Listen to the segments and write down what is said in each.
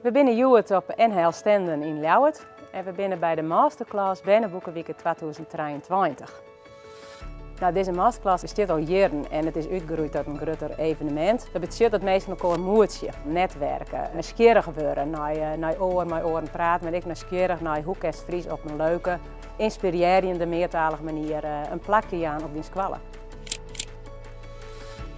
We binne hjoed op NHL Stenden yn Ljouwert en we binne by de masterclass Berneboekewike 2023. Nou, dizze masterclass bestiet al jierren en it is útgroeid ta in grutter evenemint. Dat betsjut dat minsken elkoar moetsje, netwerke, nijsgjirrich wurde nei oar, mei oaren prate, mar ek nijsgjirrich nei hoe kinst Frysk op in leuke, ynspirearjende, meartalige manier in plakje jaan op dyn skoalle.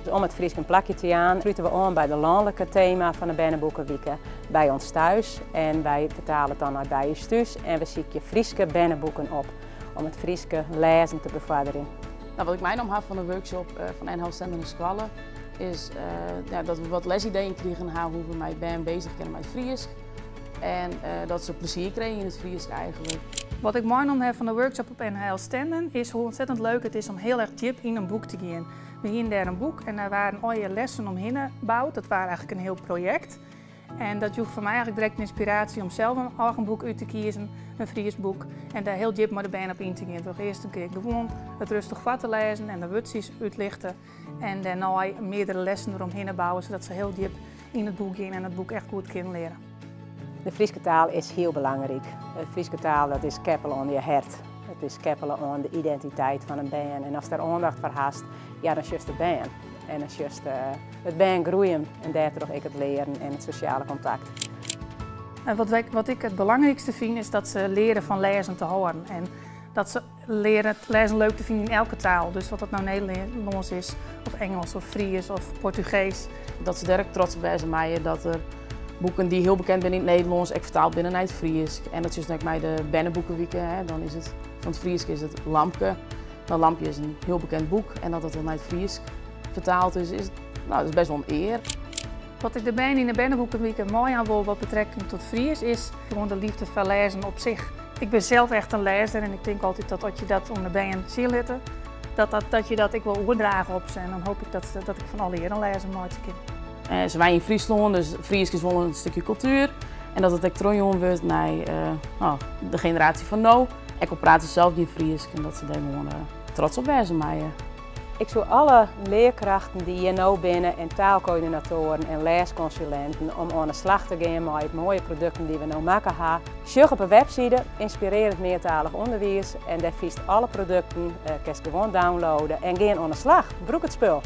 Dus om it Frysk in plakje te jaan, slute we oan by de lanlike tema fan de Berneboekewike, By ons thuis. En wy fertale it dan nei By ús thús en we sykje Fryske berneboeken op om it Fryske lêzen te befoarderjen. Nou, wat ik meinommen ha fan de workshop fan NHL Stenden en Skoalle is ja, dat we wat lesideeën krigen ha hoe we mei bern bezich kinne mei it Frysk. En dat se plezier krije yn it Frysk eigentlik. Wat ik meinommen ha fan de workshop op NHL Stenden is hoe ontzettend leuk it is om hiel erch djip yn in boek te gean. We hienen dêr in boek en dêr waarden allegear lessen omhinne boud. Dat waard eigentlik in hiel projekt. En dat joech foar my eigentlik direkt in ynspiraasje om sels in eigen boek út te kiezen, in Frysk boek, en dêr hiel djip mei de bern op yn te gean. Troch earst in kear gewoan it rêstich foar te lêzen en de wurdsjes útlichte en dêrnei meardere lessen deromhinne bouwe, sadat se hiel djip yn it boek gean en it boek echt goed kinnen leare. De Fryske taal is hiel belangryk. De Fryske taal dat is keppele oan je hert. It is keppele oan de identiteit fan in bern. En ast dêr oandacht foar hast, ja, dan sjochst it bern. En dan sjochst it bern groeien en dêrtroch ek it learen en it sosjale kontakt. En wat ik it belangrykste fyn is dat se leare fan lêzen te hâlden. En dat se leare it lêzen leuk te finen yn elke taal. Dus wat dat no Nederlânsk is, of Ingelsk, of Frysk, of Portugees. Dat se dêr ek trots op wêze meie dat der boeken dy't hiel bekend binne yn it Nederlânsk ek fertaald binne nei it Frysk. En dat is ek mei de berneboekewike, hè, dan is it fan it Frysk is it Lampke. Nou, Lampje is in hiel bekend boek en dat dat dan nei it Frysk fertaald is, is, nou, dat is best wol in ear. Wat ik de bern yn de berneboekewike meijaan wol wat betrekking tot Frysk is gewoan de leafde foar lêzen op sich. Ik bin sels echt in lêzer en ik tink altyd dat as je dat oan de bern sjen litte, dat je dat ek wol oerdrage op se. En dan hoopje ik dat ik fan alle jierren lêzen meitsje kin. Se wenje yn Fryslân, dus Frysk is wol in stikje kultuer. En dat it ek trochjûn wurdt nei nou, de generaasje fan no. Ek al prate se sels gjin Frysk en dat se dêr gewoan trots op wêze meie. Ik soe alle learkrachten dy't hjir no binne en taalkoördinatoaren en lêskonsulinten om oan 'e slach te gean mei it moaie produkten dy't we no makke ha. Sjoch op 'e webside Ynspirearjend Meartalich Underwiis en dêr fynst alle produkten, kinst gewoan downloade en gean oan 'e slach. Brûk it spul!